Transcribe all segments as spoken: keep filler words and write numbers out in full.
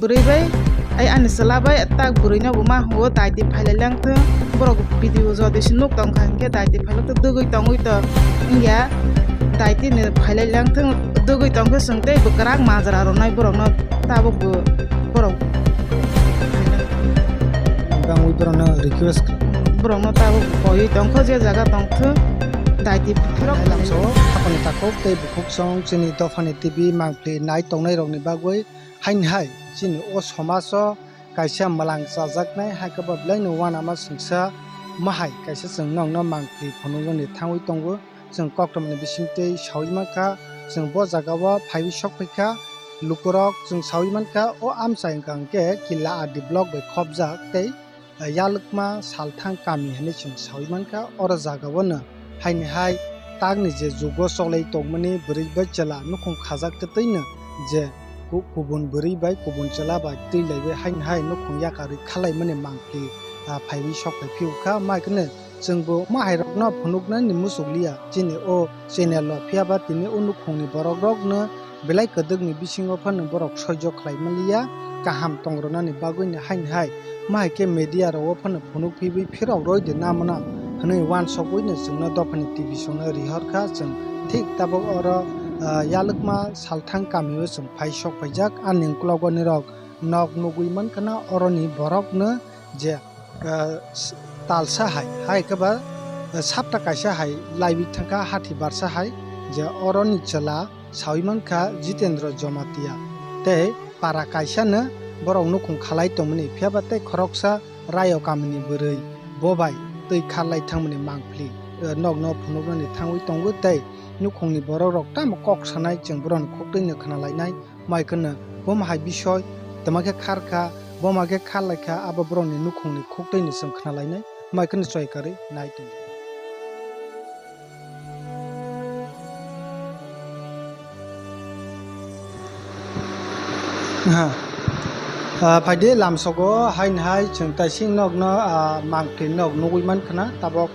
Bwrwi bai, ai ani chwla bai tak bwrwi no bo ma hwngo, daiti phailai lang thung. Borok video jodi se nuk tong kha hinkhe daiti phailok thung, dugui tongwi to wngya. Daiti ni phailai lang thung, dugui tong khe chwng tei bwkrang majra rwnai borok no, tabuk bo borok. Bangwi borok no request. Borok no tabuk koi tong kho, je jaga tong thung, daiti phirok. Lamso hapani takhuk tei bukhuk song chini dophani T V mangpli nai tongnai rok ni bagwi. Haini hai chini o somaj o kaisa mwlang chajaknai, hai khe bo belai no uanama singsa mahai kaisa chwng nokno mangpli phunuknani thangwi tongo. Chwng koktwmani bisingtwi saui mankha, chwng bo jaga o phaiwi sok phaikha. Lukurok chwng saui mankha, o amchai wngkha hwnkhe Killa R D block bai khopjak tei Yalwkma Salthang kami hinwi chwng saui mankha. Oro jagao no haini hai takni je jugo choklai tongmani bwrwi bai chwla nukhung khajak twtwino je ku-, kubun bwrwi bai kubun chwla bai twi laiwi haini hai nukhung yakarwi khalaimani mangpli, ah, phaiwi sok phai phiyokha. Mai kheno chwngbo mahairokno phunuknani muchukliya chini o channel o, phiyaba tini o nukhungni borokrokno belai kwdwkni bisingo phano borok soijo khlai manliya, kaham tongronani bagwino haini hai. Mahai khe media rok o phano phunuk phibwi phirok roi de namano hwnwi uansukwi no chwngno dophani T V songno rihor kha. Chwng thik tabuk oro, ah, Yalwkma Salthang kami o chwng phai sok phaijak. Ani uklogo nirok nok nugwi mankha na oroni borokno je, ah, s-, talsa hai, hai khe ba, ah, sapta kaisa hai laiwi thangkha hathi barsa hai, je oroni chwla saui mankha Jitendra Jamatia tei para kaisa no borok nukhung khalai tongmani, phiyaba tei khoroksa Rayo kamini bwrwi bo bai twi kharlai thangmani mangpli, eh, nokno phunuknani thangwi tongo tei nukhungni borokrok tamo kok sanai chwng borokni khuktwino khna lainai. Mai kheno bo mahai bisoi tamo khe khar kha, bo ma khe khar lai kha, abo borokni nukhungni khuktwino chwng khna lainai. Mai kheno choi karwi nai tongo. Ha. Ah, phaidi lamsogo haini hai chwng taising nokno, ah, mangpli nok nugwi mankha na, tabok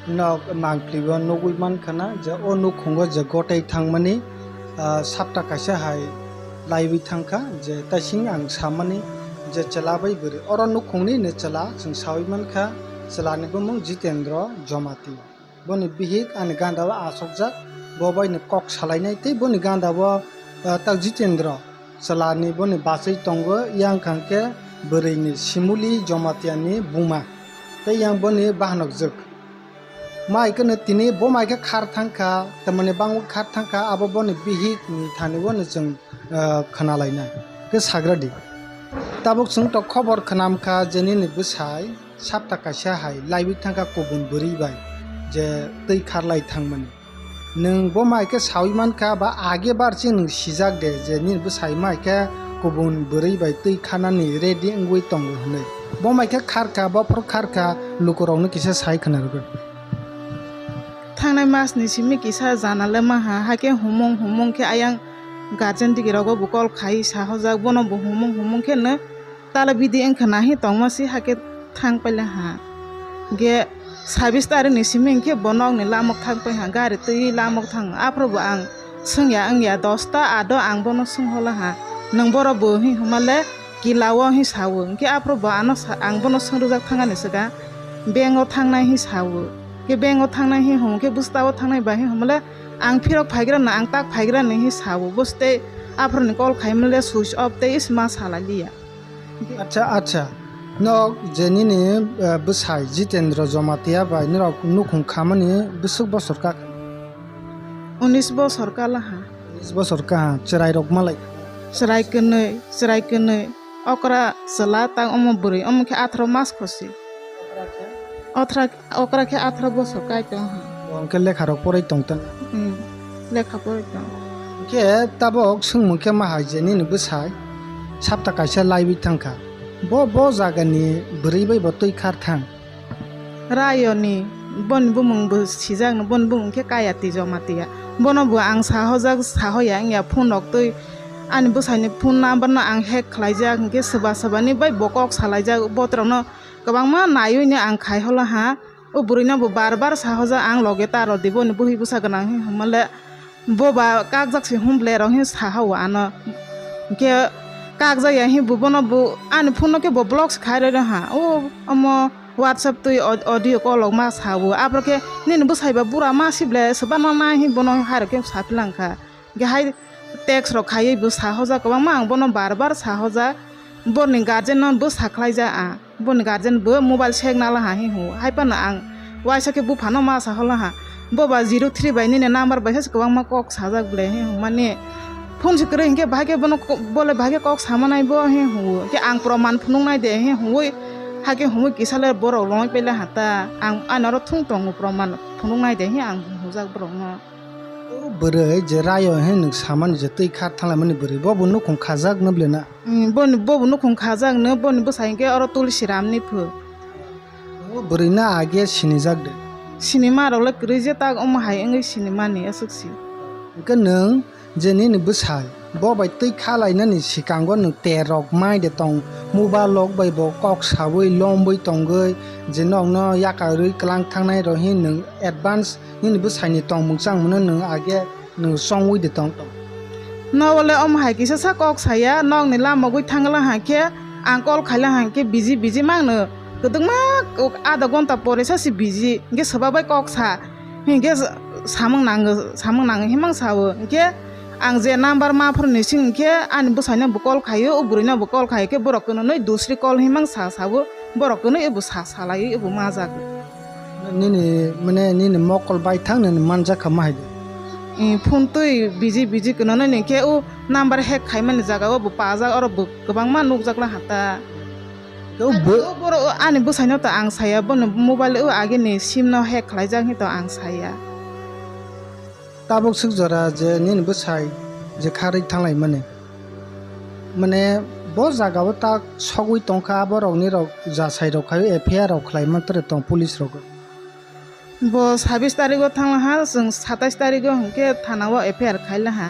nok mangpli o nugwi mankha na je o nukhungo je gotei thangmani, ah, sapta kaisa hai laiwi thangkha je taising ang samani je chwla bai bwrwi. Oro nukhungni ni chwla chwng saui mankha, chwlani bumung Jitendra Jamatia. Boni bihik ani ganda o achukjak, bo bai ni kok salainai tei boni ganda o, ah, tak Jitendra chwla ni boni bachwi tongo, yang kha hwnkhe bwrwi ni Simuli Jamatia ni buma tei yang boni bahanok jwk. Mai kheno tini bo mai khe khar thangkha, tamoni bangwi khar thangkha, abo boni bihik ni thani o no chwng ah, khna lainai. Khe sagra di. Tabuk chwng to khobor khnam kha je nini bwsai sapta kaisa hai laiwi thangkha kubun bwrwi bai je twi kharlai thangmani. Nwng bo mai khe saui mankha ba age bar chini nwng sijak de je nini bwsai mai khe kubun bwrwi bai twi kharnani ready wngwi tongo hwnwi. Bo mai khe kharkha, bophor kharkha, lukurokno kisa sai khna rwgwi. Thangnai mas ni simi kisa jana le maha, hakhe humung humung khe ayang guardian digi rogo bo call khai sahojak, bono bo humung humung khe no tala bidi wngkha nahi tongma si, hakhe thang paila ha. Ge sabis tarik ni simi hinkhe bo nok ni lamok thang pai ha, gari twi lamok thang, aphuru bo ang swngya wngya dosta ado ang bono swnghola ha, nwng borok bo hin huma le Kila o hin sao, hinkhe aphuru bo ano sa-, ang bono swngrwjak thangani swkang, bank o thangnai hin sao, hinkhe bank o thangnai hin hwn, hinkhe bwsta o thangnai ba hin hwnmale, ang phirok phaigrano, ang tak phaigrani hin sao, bwswtwi aphuruni call khaimale switch off tei is ma salai liya. Acha, acha, nok je nini, eh, bwsai Jitendra Jamatia bai norok nukhung khamani bwswk bosor kak? Unis bosor kala ha. Unis bosor kaha, chwrairok malai? Chwrai kwnwi, chwrai kwnwi. Okra chwla tang omo bwrwi, omo khe atharo mas khosi. Othra, okra khe atharo bosor kai tong ha. Bo hwnkhe lekharok porwi tong tong? Hmm, lekha porwi tong. Hwnkhe tabok swngmung khe ma hai je nini bwsai sapta kaisa laiwi thangkha. Bo, bo jagani bwrwi bai bo twi khar thang. Rayoni, boni bumung bo sijakno, boni bumung khe Kayati Jamatia. Bono bo ang sahojak, sahoya wngya phone rok twi. Ani bwsaini phone number no ang hack khlaijak, hinkhe swba swbani bai bo kok salaijak, botrokno kwbangma naiwi no ang khai hola ha. O bwrwino bo bar bar sahojak, ang loge ta rw di, boni bwhwi bwsa gwnang hinwi hwnmale. Bo ba kakjak se hwn ble rok hin saha o ano. Hinkhe Takjaya hi bo bono bo ani phone no khe bo block se khai rwi ha. O omo WhatsApp twi au-, audio call rok ma sa o. Abro khe nini bwsai ba bura ma si ble se ba no nai hi bono hai rok khe sa philang kha. Khe hai text rok khaiwi bo sa hoja kwbangma ang bono bar bar sa hoja. Borni guardian no bo sa khlai ja a. Boni guardian bo mobile sek nala ha hi hu. Hai phano ang waisa khe buphano ma sa hola ha. Bo ba zero three bai nini number bai khe kwbangma kok sajak ble hi hu mani. Phone se kwrwi hinkhe bahai khe bono ko-, bole bahai khe kok samanai bo hi hu. Khe ang proman phunuk nai de hi hu. Hai khe hu kisa le borok longwi pele ha ta. Ang ani oro thung tongo proman phunuk nai de hi ang hujak borok no. O bwrwi je rayo he nwng samani je twi kha thalai mani bwrwi, bo bo nukhung khajak no ble na? Mm, boni, bo bo nukhung khajak no, boni bwsai hinkhe oro Tulsi Ram ni phu. O bwrwi na age sinijak de? Sinima rok le kwrwi je tak omo hai wngwi sinimani aswk si. Hinkhe nwng je nini bwsai bo bai twi kha lainani swkango nwng ter rok mai de tong, mobile rok bai bo kok sawi lomwi tongwi je nokno yakarwi kwlang thangnai rok hi nwng advance nini bwsaini tongmung changmano nwng age nwng chongwi de tong tong. Nogo le omo hai kisa sa kok saya, nokni lama gwi thangla hai khe ang call khaila hai khe busy busy mangno kwdwkma adha ghonta pore sa si busy hinkhe swbak bai kok sa hinkhe samung nango, samung nango himang sao hinkhe ang je number ma phone ni sing hinkhe ani bwsaino bo call khaio, o bwrwino bo call khaio khe borok kwnwi dusri call himang sa sao, borok kwnwi bo sa salai bo majak. Nini, mane, nini mokol bai thang nini manjak kha ma hai de? Eh, phone twi busy busy kwno nini khe o number hack khaimani jaga o bo pajak, oro bo kwbangma nukjak la hata. Khe o bo- O borok o ani bwsaino to ang saya, bono mobile o agini sim no hack khlaijak hin to ang saya. Tabuk swk jora je nini bwsai je kharwi thanglaimani, mane bo jaga o tak sogwi tongkha, borok ni rok jasai rok khai F I R rok khlai man tere tong police rok. Bo sabis tarigo thanglaha, chwng satais tarigo hinkhe thana o F I R khailaha.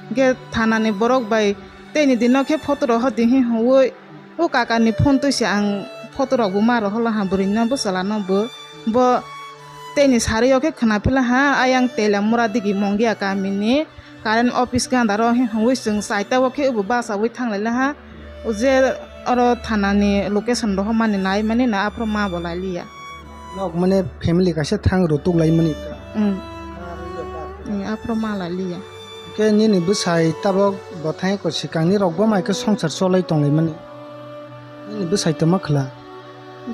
Hinkhe thana ni borok bai teini dino khe photo rok hodi hi hwnwi o kaka ni phone twi se ang photo rok bo ma rohorlaha, bwrwi no bwsala no bo. Bo teini sari o khe khwna philaha, ayang Teliamura digi Mongia kami ni. Current office ganda ro hi hwnwi chwng chaita o khe bo bachaui thanglailaha. O je oro thana ni location rohormani naimani no aphuru ma bo lailiya. Nok mane family kaisa thang rw tuklaimani. Mm. Mm, aphuru ma lailiya. Khe nini bwsai tabok bo thang ko swkang ni rok bo mai khe songsar cholai tonglaimani. Nini bwsai tongma khwla?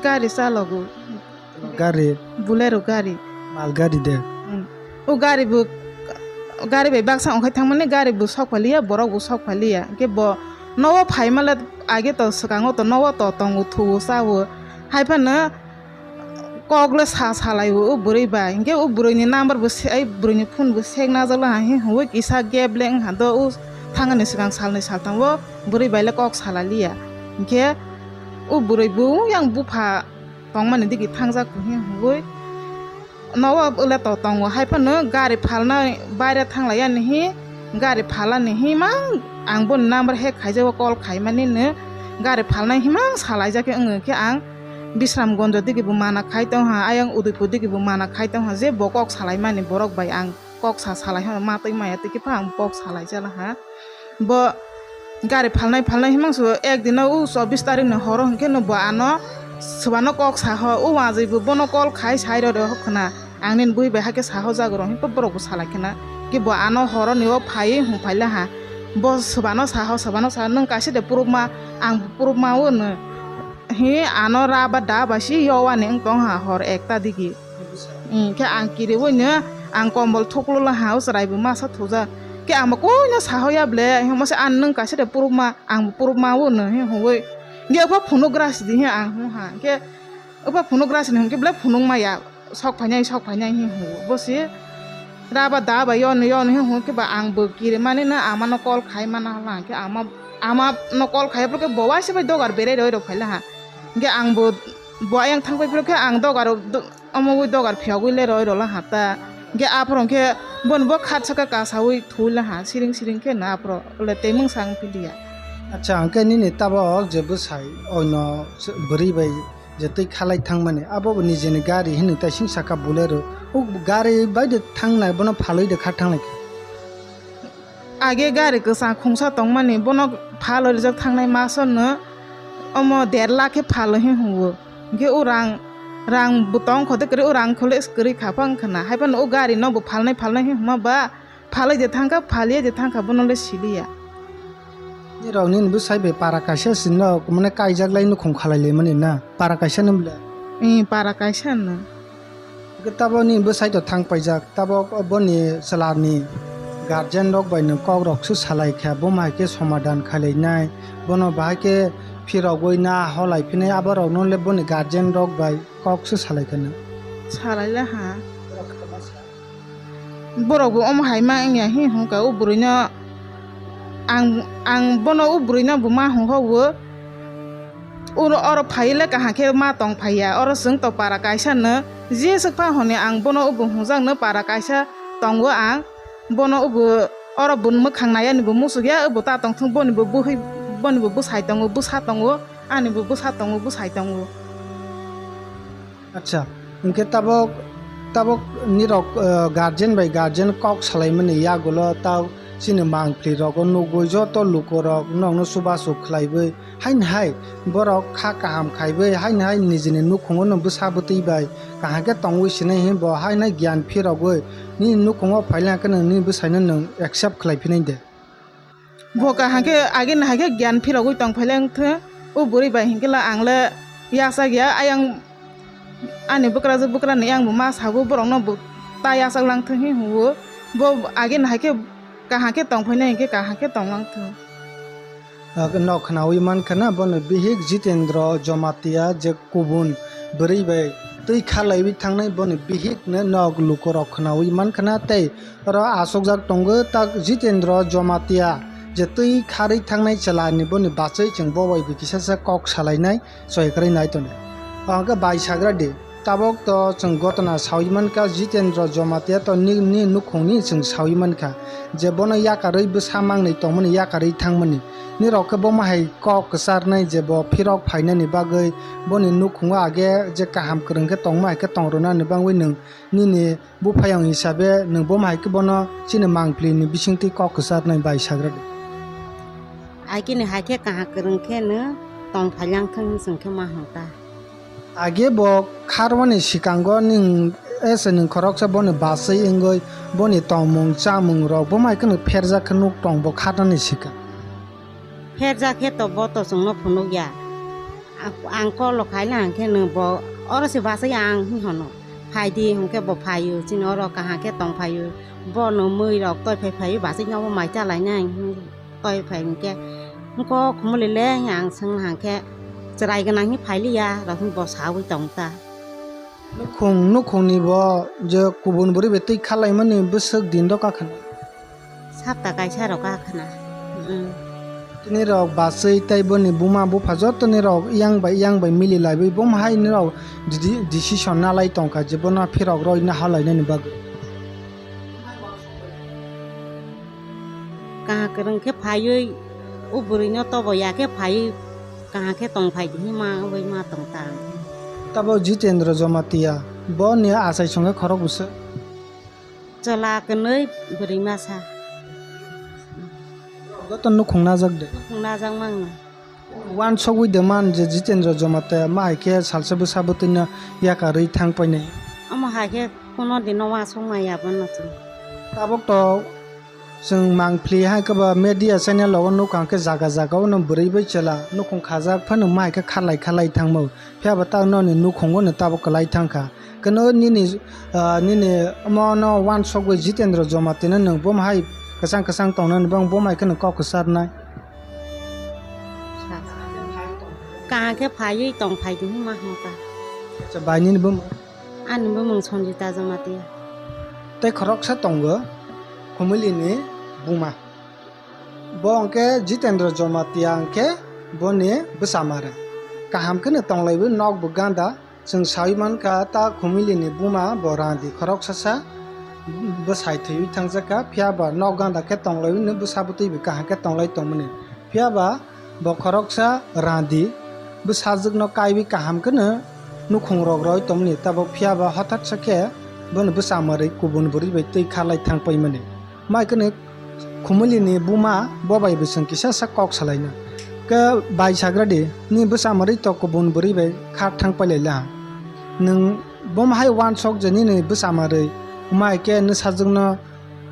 Gari chalogo. Gari. Bolero gari. Mal gari de. Mm. O gari bo, gari bai baksa ongkhai thangmani, gari bo sok phailiya, borok bo sok phailiya. Hinkhe bo nogo phaimale age to swkango to nogo to tongo, thuo, chao. Hai phano kok le sa salai o, o bwrwi bai. Hinkhe o bwrwi ni number bo se, ai bwrwi ni phone bo sek najak la, hai hwnwi kisa gap le wngha do, o thangani swkang salni saltham o bwrwi bai le kok salai liya. Hinkhe o bwrwi bo yang bupha tongmani digi thangjak hi hwnwi nogo le to tongo, hai phano gari phalna baire thanglaiya ni hi, gari phalani hi mang ang boni number hack khaijak o, call khaimani no gari phalnai hi mang salaijak khe wngkhe ang Bisramgonjo digi bo mana khai tongha, ayang Udaipur digi bo mana khai tongha, je bo kok salaimani borok bai ang kok sa salai hwnwi ma twi maya twi khe phang kok salai jala ha. Bo gari phalnai phalnai himang se ek dino o chobbish tarikh ni horo hinkhe no bo ano swbano kok sa ho, o wajwi bo bono call khai sai rw rw ho khwna, ang nini bui bai hakhe sa ho jago rw hinkhe borok bo salai khwna. Khe bo ano horo ni o phai hung phai la ha, bo swbano sa ho, swbano sa, nwng kaisa de purukma, ang purukma o no hi ano ra ba da ba si yo ani wng tong ha hor ekta digi. Hinkhe ang kiriwi no ang kombol thuklo laha, o chwrai bo masa thuja. Khe ang bo koino sahoya ble, hinkhe masa ang nwng kaisa de purukma, ang bo purukma o no hi hwnwi. Hinkhe opha phunukgra sidi hi ang hwn ha. Hinkhe opha phunukgra sini hinkhe ble phunukma ya, sok phainai, sok phainai hi hwnwi. Bo si ra ba da ba yo no, yo no hi hwn khe ba ang bo kirimani no ama no call khai mana hala. Hinkhe ama, ama no call khai phuru khe bo waisa bai dogar berai roi rok phai laha. Hinkhe ang bo, bo ayang thang pai phuru khe ang dogar o do-, Omo ui dogar phiyogwi le roi rola hata. Hinkhe aphuru hinkhe boni bo khat saka kasaui thulai ha, siring siring khe no aphuru le tei mungsa wng piliya. Acha, hinkhe nini tabok je bwsai oino bwrwi bai je twi khalai thangmani, abo bo nijeni gari hinwi tai sing saka Bolero. O gari bai de thangnai, bono phalwi de kha thanglai khe. Age gari kwchang khungsa tongmani, bono Phalo rijak thangnai masorno omo der lakh khe phalo hin hwngo. Hinkhe o rang, rang bo tong kho de kwrwi, o rang kho le kwrwi kha phang khna. Haiphano o gari no bo phalnai phalnai hin hwnma ba, phalwi de thangkha, phaliya de thangkha, bono le siliya. Nirok nini bwsai bai para kaisa sinno mane kaijak lai nukhung khalai lai mani na, para kaisa no bwle. Ee, para kaisa no. Hwnkhe tabok nini bwsai to thang paijak, tabok boni chwla ni guardian rok bai nwng kok rok se salai kha, bo hai khe somadan khalai nai, bono bahai khe phirogwi na holai phinai, abo rok no le boni guardian rok bai kok se salai kha nwng. Salai le ha. Borok bo omo hai ma wngya hin hwnka o bwrwi no, ang, ang bono o bwrwi no bo ma hwnkhok o. Oro, oro phai le kaham khe ma tong phai ya. Oro chwng to para kaisa no, je swk pha hwnwi ang bono obo hwnjak no para kaisa tongo ang. Bono obo oro bo mwkhang nai ani bo muchuk ya, obo ta tong thung, boni bo bwhwi, boni bo bwsai tongo, bwsa tongo, ani bo bwsa tongo, bwsai tongo. Acha, hwnkhe tabok, tabok nirok, eh, guardian bai guardian kok salaimani yagulo ta chini mangpli rogo nugwi joto lukurok nokno chubachu khlaiwi, haini hai borok kha kaham khaiwi, haini hai nijini nukhungo nwng bwsa bwtwi bai kaham khe tongwi sinai hinwi bo haino giyan phirogwi nini nukhungo phaile hwnkhe nwng nini bwsaino nwng accept khlai phinai de. Bo kaham khe agini hai khe giyan phirogwi tong phaile wngthwng, o bwrwi bai hinkhe le ang le yachak ya, ayang ani bwkrajwk bwkrani ayang bo ma sago, borokno bo ta yachak langthwng hinwi hwngo. Bo agini hai khe kaham khe tong phainai hinkhe kaham khe tong langthwng. Ah, nok khnawi mankha na, bono bihik Jitendra Jamatia je kubun bwrwi bai twi khalaiwi thangnai, boni bihik no nok lukurok khnawi mankha na, tei oro achukjak tongo tak Jitendra Jamatia je twi kharwi thangnai chwla ni boni bachwi chwng bo bai bo kisa sa kok salainai, choi kwrwi nai tonwi. Ang khe bai sagra di. Tabok to chwng gotona sawi mankha, Jitendra Jamatia to ni, ni nukhungni chwng sawi mankha je bono yakarwi bwsa mangnwi tongmani, yakarwi thangmani. Nirok khe bomo hai kok kwcharnai je bo phirok phainani bagwi boni nukhungo age je kaham kwrwng khe tongma hai khe tong rwnani bagwi nwng nini buphayung hisabe nwng bomo hai khe bono chini mangpli ni bisingtwi kok kwcharnai bai sagra di. Agini hai khe kaham kwrwng khe no tong phailang thung chwng khe ma hwn ta. Age bo kharmani sikango nwng ese nwng khoroksa boni bachwi wngwi boni tongmung chamung rok bo mai kheno pherjak khe nuk tong bo kharnani sikang. Pherjak khe to bo to chwngno phunuk ya. Ang, ang kolo khaina hwnkhe nwng bo oro se bachwi ang hinwi hwno. Phai di hwnkhe bo phaio, chini oro kaham khe tong phaio. Bono mui rok toi phai phaio, bachwi no bo mai cha lainai hinwi. Toi phai hwnkhe, "Nokho khumuli le?" Ang swngna hwnkhe, "Chwrai gwnang hi phailiya," rok hinwi bo sawi tong ta. Nukhung, nukhungni bo je kubun bwrwi bai twi khalaimani bwswk din rok akhana? Sapta kaisa rok akhana. Mm. Tini rok bachwi tei boni buma bupha joto ni rok yang bai, yang bai mili laiwi bom hai ni rok didi-, decision nalai tongkha je bono phirok roi na halainani bagwi. Kaham kwrwng khe phaiwi, o bwrwino tobo ya khe phaiwi, kaham khe tong phai di hinma wngwi ma tong ta. Tabo Jitendra Jamatia, bo ni achai songkhe khorok bwswk? Chwla kwnwi bwrwi masa. Joto nukhung najak de? Nukhung najak mangno. Uansugwi de man je Jitendra Jamatia ma hai khe salsa bwsa bwtwino yakarwi thang painai. Omo hai khe kuno dino uansuk maya bono chwng. Tabok to chwng mangpli hai khe ba media channel rogo nukha hwnkhe jaga jaga o no bwrwi bai chwla nukhung khajak phano ma hai khe khalai khalai thangmo. Phiya bo ta noni nukhungo no tabok kwlai thang kha. Keno nini, ah, nini omo no uansugwi Jitendra Jamatia no nwng bom hai kwchang kwchang tongnani bang bom hai kheno kok kwcharnai. Kaham khe phaiwi tong phai di hinma hwn ta. Acha, bai nini bumung? Ani bumung Sanjita Jamatia. Tei khoroksa tongo Khumuli ni buma. Bo hwnkhe Jitendra Jamatia hwnkhe boni bwsa mare. Kaham kheno tonglaiwi nok bo ganda. Chwng sawi mankha, ta Khumili ni buma bo randi khoroksa sa bwsai thwiwi thangjakha, phiya ba nok ganda khe tonglaiwi no bwsa bwtwi bo kaham khe tonglai tongmani. Phiya ba bo khoroksa randi bwsajwk no kaiwi kaham kheno nukhung rok roi tongmani, tabok phiya ba hothat sa khe bono bwsa mari kubun bwrwi bai twi kha lai thang paimani. Mai kheno Khumulini buma bo bai bwswng kisa sak kok salaina. Khe bai sagra di, ni bwsa mwrwi to kubun bwrwi bai kha thang pailai la. Nwng bom hai uansok je nini bwsa mwrwi, wngma hai khe nw sajwkno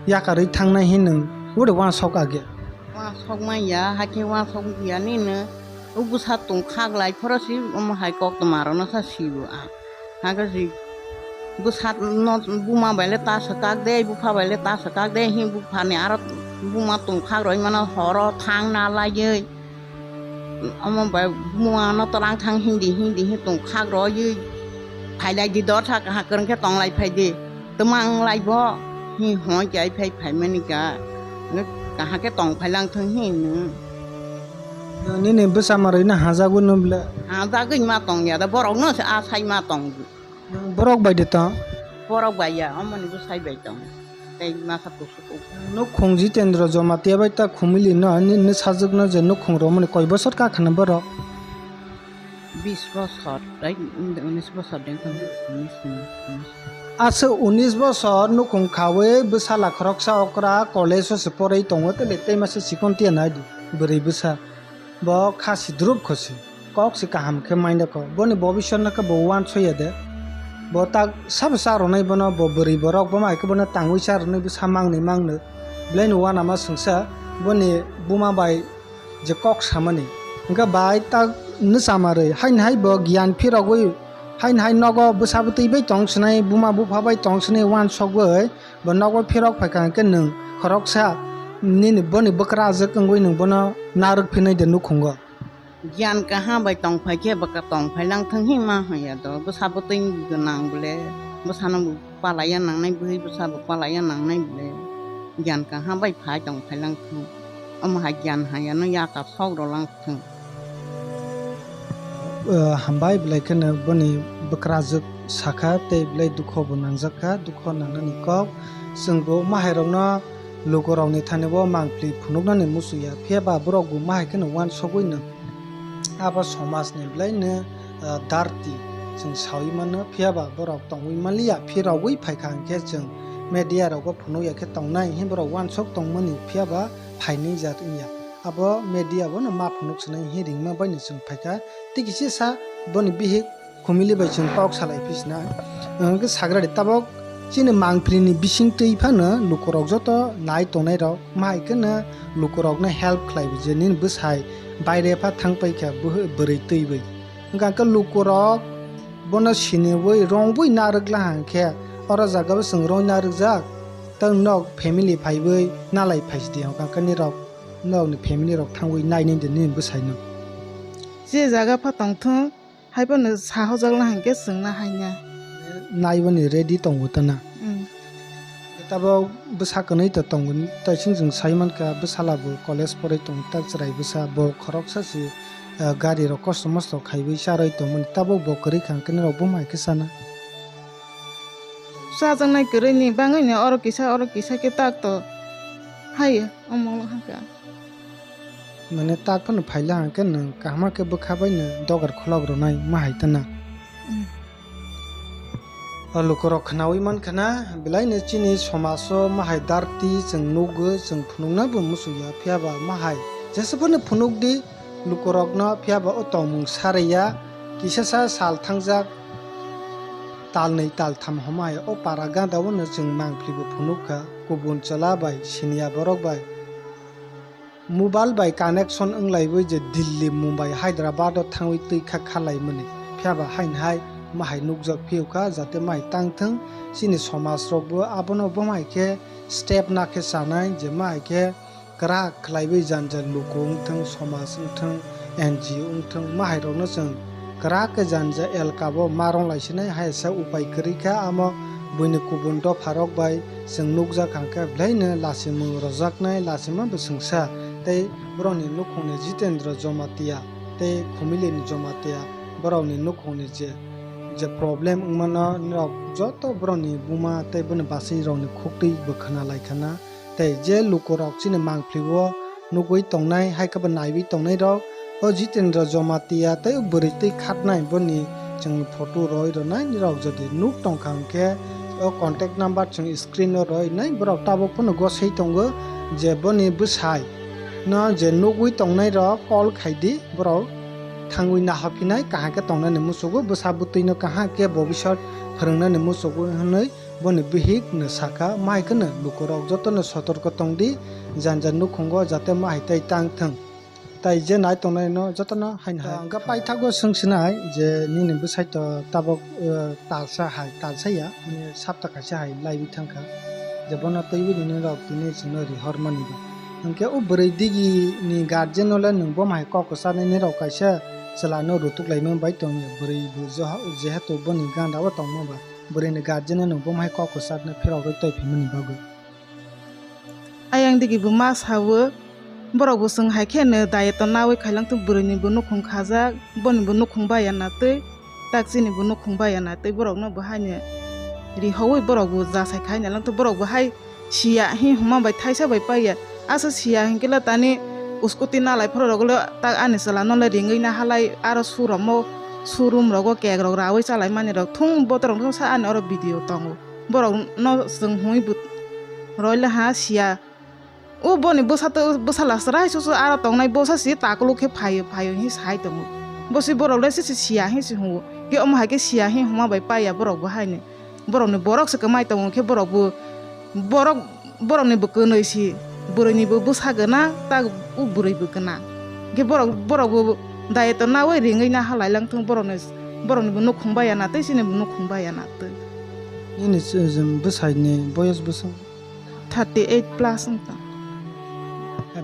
yakarwi thangnai hin nwng uri uansok age. Uansok man ya, hakhe uansok ya nini, o bwsa tong khaglai phoro si, omo hai koktwma rokno sa sibo ang. Hakhe si bwsa no buma bai le ta swkak de, bupha bai le ta swkak de, hi bupha ni aro buma tong khak roi mano horo thang na laioi. Omo bai buma no twlang thang hindi hindi hi tong khak roi phailai di dor sa kaha kwrwng khe tong lai phai di. Twmang lai bo hi hoi jai phai phai mani ka. Kaha khe tong phai lang thang hi no. Nini bwsa mwrwi no hajagwi no bwle. Hajagwi ma tong ya da, borok no se a sai ma tong. Borok bai de tong? Borok bai ya, omo ni bwsai bai tong. Tei masa kusuk. Nukhung Jitendra Jamatia bai ta Khumili no, ni, ni sajwk no je nukhung romani koi bosor ka khana borok? Bis bosor, tei unis bosor den tong, unis, unis, unis. Asa unis bosor nukhung khawi bwsala khoroksa okra college o se porwi tongo, tei le tei masa chikon tiya nai di, bwrwi bwsa. Bo kha sidrup khosi, kok se kaham khe maina kho. Boni bobiswt no khe bo uansuk ya de. Bo tak sabo cha rwnai bono, bo bwrwi borok, bo hai khe bono tangwi cha rwnai, bwsa mangni mangno. Belai no uanama swngsa, boni buma bai je kok samani. Hwnkhe bai tak nw chamarwi, haini hai bo giyan phirogwi, haini hai nogo bwsa bwtwi bai tong swnai, buma bupha bai tong swnai uansukgwi, bo nogo phirok phaikha hwnkhe nwng khoroksa nini boni bwkrajwk wngwi nwng bono narwk phinai de nukhungo. Giyan kaham bai tong phai khe bwkha tong phai lang thung hi ma hwn ya do, bwsa bwtwi gwnang bole, bwsano bo palaiya nangnai, bwrwi bwsa bo palaiya nangnai bole, giyan kaham bai phai tong phai lang thung, omo hai giyan haya no yaka sok rw lang thung. Hambai belai kheno boni bwkrajwk sakha tei belai dukho bo nangjak kha, dukho nangnani kok. Chwng bo mahairokno lukurokni thani bo mangpli phunuknani muchung ya, phiya ba borok bo mahai kheno uansugwi no. Abo somajni belaino, ah, dirty chwng saui mano, phiya ba borok tongwi manliya, phirogwi phaikha hwnkhe chwng media rogo phunukya khe tongnai, himborok uansuk tongmani phiya ba phainai jat wngya. Abo media bono ma phunuk swnai hi ringma baino chwng phaikha, tei kisa sa boni bihik Khumili bai chwng kok salai phisna. Hwnkhe sagra di tabok chini mangpili ni bising twi phano lukurok joto nai tongnai rok mahai kheno lukurok no help khlai bo je nini bwsai baire pha thang paikha bwrwi twi bai. Hwnkhe lukurok bono siniwi rongwi narwk la hwnkhe oro jaga bo chwng rongwi narwk jak tei nok family phaiwi nalai phaisidi hwnkhe nirok nok ni family rok thangwi nainai de nini bwsai no. Je jaga pha tongthung. Haiphano sahojakna hinkhe chwngna haina. Naiboni ready tongo tana. Mm. Tabok bwsa kwnwi to tongo, tei chwng chwng sai mankha bwsala bo college porwi tongo, tak chwrai bwsa bo khoroksa se, ah, gari rok kosto mosto khaiwi charwi tongmani, tabok bo kwrwi kha hinkhe norok bo mai khe sana. Chajaknai kwrwini bangwino oro kisa oro kisa khe tak to haio omo wngkha. Mane tak phano phaila hwnkhe nwng kaham khe bwkha bai no dogar kholok rwnai ma hai tana. Mm. O lukurok khnaui mankha na, belai no chini somaj o ma hai dirty chwng nukgo, chwng phunukna bo muchungya, phiya ba ma hai jesa phano phunuk di lukurok no, phiya ba o tongmung saraiya, kisa sa sal thangjak tal nwi tal tham homa hai o para ganda o no chwng mangpili bo phunuk kha, kubun chwla bai siniya borok bai. Mobile bai connection wnglaiwi je Delhi, Mumbai, Hyderabad o thangwi twi kha khalaimani. Phiya ba haini hai ma hai nukjak phiyok kha, jate ma hai tang thung. Chini somaj rok bo abono bo ma hai khe step na khe chanai, je ma hai khe kwrak khlaiwi jani jani luku wng thung, somaj wng thung, N G O wng thung, ma hai rok no chwng kwrak khe jani ja elka bo ma rong lai sinai, hai sa upai kwrwi kha, amo buini kubun dopha rok bai chwng nukjak hwnkhe belai no lachimung rojaknai, lachima bwswngsa tei borokni nukhungni Jitendra Jamatia tei Khumilini Jamatia borokni nukhungni je, je problem wngmano norok joto borokni buma tei boni bwsai rokni khuktwi bo khna lai khana. Tei je lukurok chini mangpili o nugwi tongnai, hai khe bo naiwi tongnai rok, o Jitendra Jamatia tei o bwrwi twi khatnai boni chwng photo roi rwnai rok jodi nuk tongkha hwnkhe o contact number chwng screen o roi nai, borok tabuk phano gosai tongo, je boni bwsai no je nugwi tongnai rok call khai di, borok thangwi nahaphinai kaham khe tongnani muchugo, bwsa bwtwi no kaham khe bobisot phwrwngnani muchugo hwnwi boni bihik no sakha. Mahai kheno lukurok jotono sotorko tong di, jani jani nukhungo jate mahai tei tang thwng. Tai je nai tongnai no jotono haino hai. Hwnkhe paithago swngsinai je nini bwsai to tabok, eh, talsa hai, talsa ya, mane sapta kaisa hai laiwi thangkha. Je bono twiwi nini rok tini chwngno rihormani ba. Hwnkhe o bwrwi digi ni guardian no le nwng bo hai kok kwcharnai nini rok kaisa chwla no rutuk laima bai tongya. Bwrwi bo jeha-, jehetu boni ganda o tongma ba. Bwrwi ni guardian no nwng bo hai kok kwcharnai phirogwi twi phimani bagwi. Ayang digi bo ma sawo, borok bo chwng hai khe no diet o nawi khailang thung, bwrwi ni bo nukhung khajak, boni bo nukhung baya na twi, tak chini bo nukhung baya na twi, borok no bo hai no rihowi borok bo jasai khai na lang thung, borok bo hai siya hi huma bai thaisa bai paiya, asa siya hinkhe le tani scooty nalai phoro rok le tak ani chwla no le ringwi na halai, aro showroom o, showroom rogo cake rok rawi chalai mani rok thung, botorok no sa ani oro video tongo. Borok no chwng hwnwi bo roile ha siya. O boni bwsa to, bwsala chwrai susu aro tongnai bwsa si takuluk khe phaio, phaio hinwi sai tongo. Bo si borok le sisi siya hinwi si hungo. Khe omo hai khe siya hinwi huma bai paiya borok bo haino. Borok ni borok se kwmai tongo khe borok bo, borok, borok ni bo kwnwi si. Bwrwi ni bo bwsa gwnang, tak o bwrwi bo gwnang. Khe borok, borok bo diet o nawi ringwi na halai lang thung borok ni, borok ni bo nukhung baya na twi, chini bo nukhung baya na twi. Nini se-, je bwsai ni boyos bwswng? Thirty eight plus wng tong.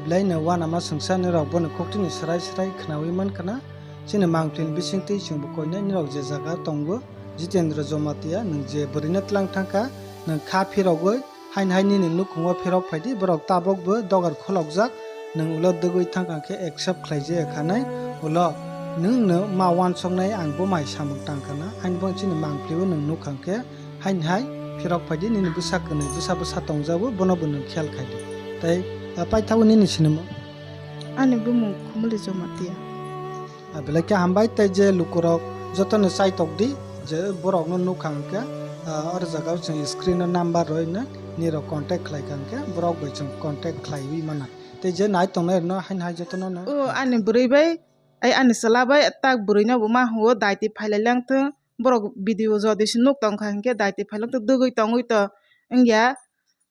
Belai no uanama swngsa nini rok boni koktwini swrai swrai khwnawi mankha na. Chini mangpili ni bisingtwi chwng bo koinai nini rok je jaga tongo. Jitendra Jomatia, nwng je bwrwi no tlang thangkha, nwng kha phirogwi haino hai nini nukhungo phirok phaidi, borok tabok bo dogar khulokjak, nwng ulo dwgwi thangkha khe accept khlai je khanai, ulo nwng no ma uansuknai ang bo mai samung tangkha na, haino bo chini mangpili o nwng nukhang khe, Haini hai phirok phaidi, nini bwsa kwnwi bwsa bwsa tongjago, bono bo nwng khel khaidi. Tei, ah, paithago nini sinimung? Ani bumung Khumuli Jomatia. Ah, belai khe hambai, tei je lukurok jotono chaitok di, je borokno nukha hwnkhe, ah, oro jaga o chwng screen o number rwino nirok contact khlai kha hwnkhe borok bai chwng contact khlaiwi mano. Tei je nai tongnai rokno haini hai jotono no. O ani bwrwi bai, ai ani chwla bai tak bwrwi no bo ma hwngo daiti phailai lang thung. Borok video jodi se nuk tong kha hinkhe daiti phailang thung, dugui tongui to wngya,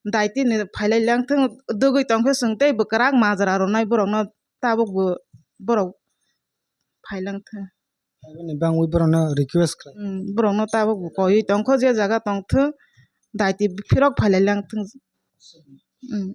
daiti ni phailai lang thung, dugui tong khe chwng tei bwkrang majra rwnai borok no tabuk bo borok phailang thung. Aboni bangwi borok no request khlai. Hmm, borok no tabuk bo koiwi tong kho je jaga tong thung, daiti phirok phailai lang thung. Hmm.